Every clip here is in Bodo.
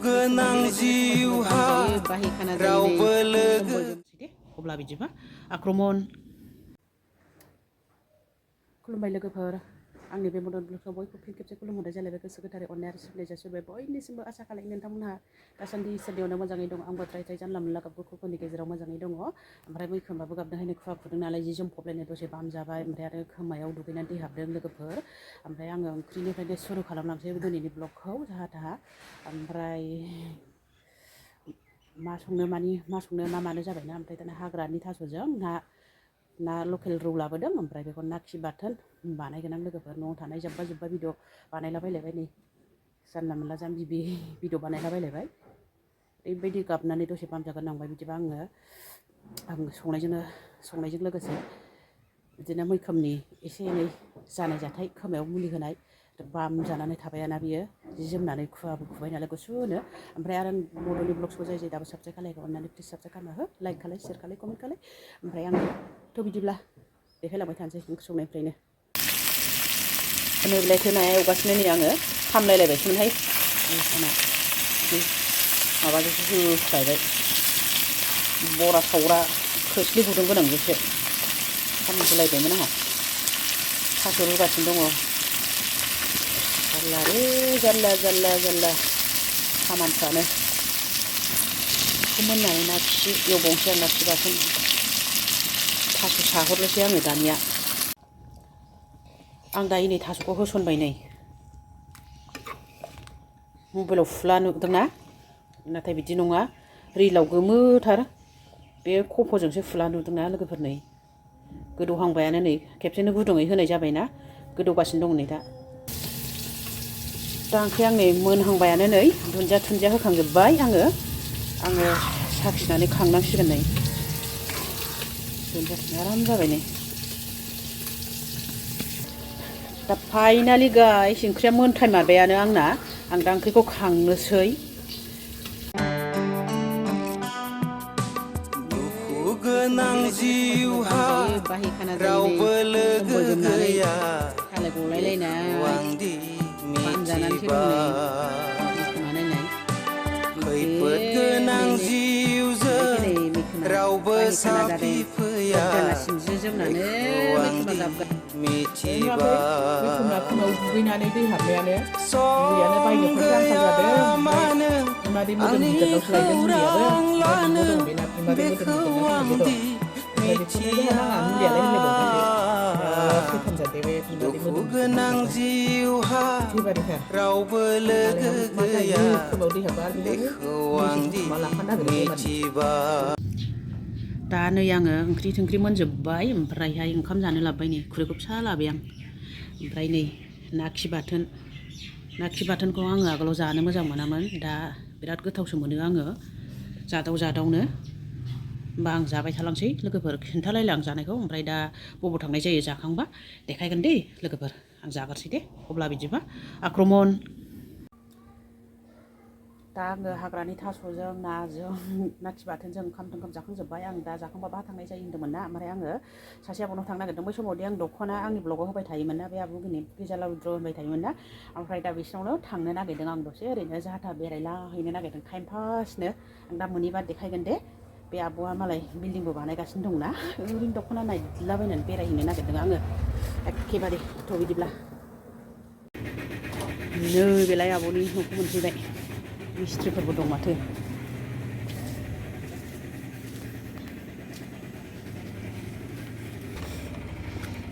गोनां जिउहा रावबो लोगो अब्ला बिदिबा आक्रमन खुलुमबाय लोगोफोर आंनि बे मदन ब्लगखौ बयखौ फिन खेबसे खुलुमहरनाय जालायबाय गोसो गोथारै अननाय आरो सिबिनाय जासिबाय बयनिसिमबो आसा खालामो नोंथांमोनहा दासान्दि इसोरनियावनो मोजाङै दं आंबो द्राय द्राय जानला मोनला गाबगु खुगुनि गेजेराव मोजाङै दङ ओमफ्राय मैखोमाबो गाबनो खुवा खुदों नालाय जि जोम फबलायनाय दसे बाम जाबाय ओमफ्राय आरो खोमायाव दुगैनानै दै हाबदों लोगोफोर ओमफ्राय आङो ओंख्रिनिफ्रायनो सुरु खालामलांसै दिनैनि ब्लगखौ जाहा थाहा ओमफ्राय मा संनो मा मानो जाबायना ओमफ्राय दाना हाग्रानि थास'जों ना लकेल रौ लाबोदों ओमफ्राय बेखौ ना खि बाथोन बानायगोन आं लोगोफोर न'आव थानाय जोब्बा भिडिअ बानायलाबायलायबाय नै जानला मोनला जाम्बि भिडिअ बानायलाबायलायबाय ओरैबायदि गाबनानै दसे बाम जागोरनांबाय बिदिबा आं संनायजों लोगोसे बिदिनो मैखोमनि एसे एनै जानाय जाथाय खोमायाव मुलि होनाय बाम जानानै थाबायाना बियो जि जोमनानै खुवाबो खुबाय नालाय गुसुनो ओमफ्राय आरो बड'नि ब्लग्सखौ जाय दाबो साबसक्राइब खालायखौ अननानै प्लिज साबसक्राइब खालामना हो लाइक खालाय शेयार खालाय कमेन्ट खालाय ओमफ्राय आंथ' बिदिब्ला देखायलांबाय थानोसै ओंख्रि संनायनिफ्रायनो नै बिलाइ होनाया एवगासिनो नै आङो खामलायलायबायसोमोनहाय माबाजोंसो होख्लायबाय बरा सावग्रा खोस्लि गुदुं गोनांजोंसो खामगुलायबायमोन आंहा थास' रुगासिनो दङ जारला खामानिफ्रानो मोननानै ना खि एवबावनोसै आं ना खि बाथोन थास' साहरनोसै आङो दानिया आं दायो नै थास'खौ होसनबाय नै मबाइलाव फुला नुदोंना नाथाय बिदि नङा रिलाव गोमोथार बे खफ'जोंसो फुला नुदोंना लोगोफोर नै गोदौहांबायानो नै खेबसेनो गुदुङै होनाय जाबायना गोदौगासिनो दं नै दा ओंख्रिया आं नै मोनहांबायानो नै दुन्दिया होखांजोब्बाय आङो साखिनानै खांनांसिगोन नै दुन्दिया आराम जाबाय नै दा फाइनालि गाइस ओंख्रिया मोनथायमारबायानो आंना आं दा ओंख्रिखौ खांनोसै दुखु गोनां जिउहा रावबो लोगो गैया गलायलायनाय मिथिबा खैफोद गोनां जिउजों रावबो साफि फैया मिथिबा दुगैनानै दै हाबनायानो बायनोफोर आंखाल जादों मानो बिमादै मोदोम गिदिरनावसो लायदों दुखु गोनां जिउहा रावबो लोगो गैया बेखौ आं मिथिबा दा नै आङो ओंख्रि थोंख्रि मोनजोब्बाय ओमफ्रायहाय ओंखाम जानो लाबोबाय नै खुरैखौ फिसा लाबाय आं ओमफ्राय नै ना खि बाथोनखौ आङो आगोलाव जानो मोजां मोनामोन दा बिराद गोथावसो मोनो आङो जादावनो होमबा आं जाबाय थालांसै लोगोफोर खिन्थालायला आं जानायखौ ओमफ्राय दा बबाव थांनाय जायो जाखांबा देखायगोन दे लोगोफोर आं जागारसै दे अब्ला बिदिबा आक्रमन दा आङो हाग्रानि थास'जों नाजों ना खि बाथोनजों ओंखाम जाखांजोब्बाय आं दा जाखांबा बहा थांनाय जायो होन्दोंमोन ना ओमफ्राय आङो सासे आब'नाव थांनो नागिरदों बै समावदि आं दख'ना आंनि ब्लगाव होबाय थायोमोन ना बे आब'नि गेजाला उद्र होनबाय थायोमोन ना ओमफ्राय दा बिसिनावनो थांनो नागिरदों आं दसे ओरैनो जाहा थाहा बेरायलाहैनो नागिरदों टाइम पासनो आं दा मोनैबा देखायगोन दे बे आब'आ मालाय बिल्डिंबो बानायगासिनो दंना ओरैनो दख'ना नायलाबायनानै बेरायहैनो नागिरदों आङो एखेबारे थ' बिदिब्ला नै बेलाय आब'नि न'खौ मोनफैबाय मिस्थ्रिफोरबो दं माथो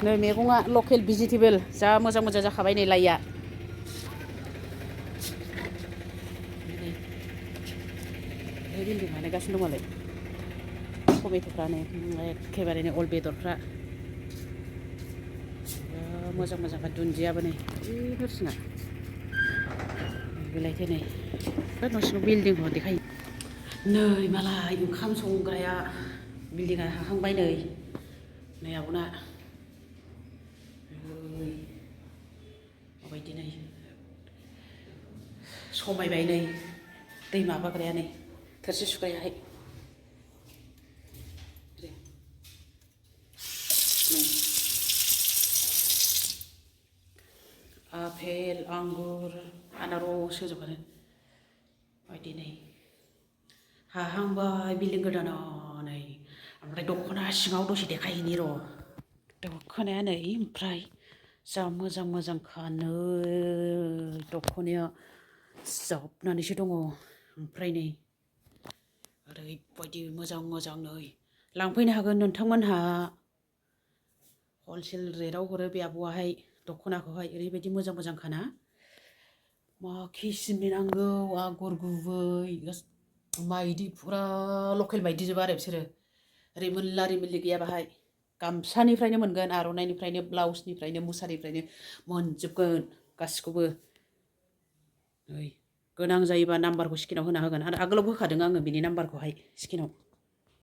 नै मैगङा लकेल भेजिटेबोल जा मोजां जाखाबाय नै लाइया बिल्डिं बानायगासिनो दं मालाय टमेट'फ्रानो एखेबारे नै अल बेदरफ्रा मोजांखा दुन्दियाबो नै हरसिना बेलायथो नै न' सिङाव बिल्डिंखौ देखायो नै मालाय ओंखाम संग्राया बिल्डिंआ हाहांबाय नै आब'ना माबायदि नै समायबाय नै दै माबाग्राया नै थोरसि सुग्रायाहाय आपेल आंगुर आनारस होजोबखादों बायदि नै हाहांबाय बिल्डिं गोदाना नै ओमफ्राय दख'ना सिङाव दसे देखायहैनि र' दख'नाया नै ओमफ्राय जा मोजां मोजांखानो दख'नाया जाबनानैसो दङ ओमफ्राय नै ओरैबायदि मोजां मोजां नै लांफैनो हागोन नोंथांमोनहा हलसेल रेटआव हरो बे आब'आहाय दख'नाखौहाय ओरैबायदि मोजां मोजांखाना माखि सिननि नांगौ आगर गुबै माइदि फुरा लकेल माइदि जोब आरो बिसोरो रिमोनला रिमोनलि गैया बाहाय गामसानिफ्रायनो मोनगोन आर'नाइनिफ्रायनो ब्लाउसनिफ्रायनो मुसारिनिफ्रायनो मोनजोबगोन गासिखौबो गोनां जायोबा नाम्बारखौ स्क्रिनाव होना होगोन आरो आगोलाव होखादों आङो बिनि नाम्बारखौहाय स्क्रिनाव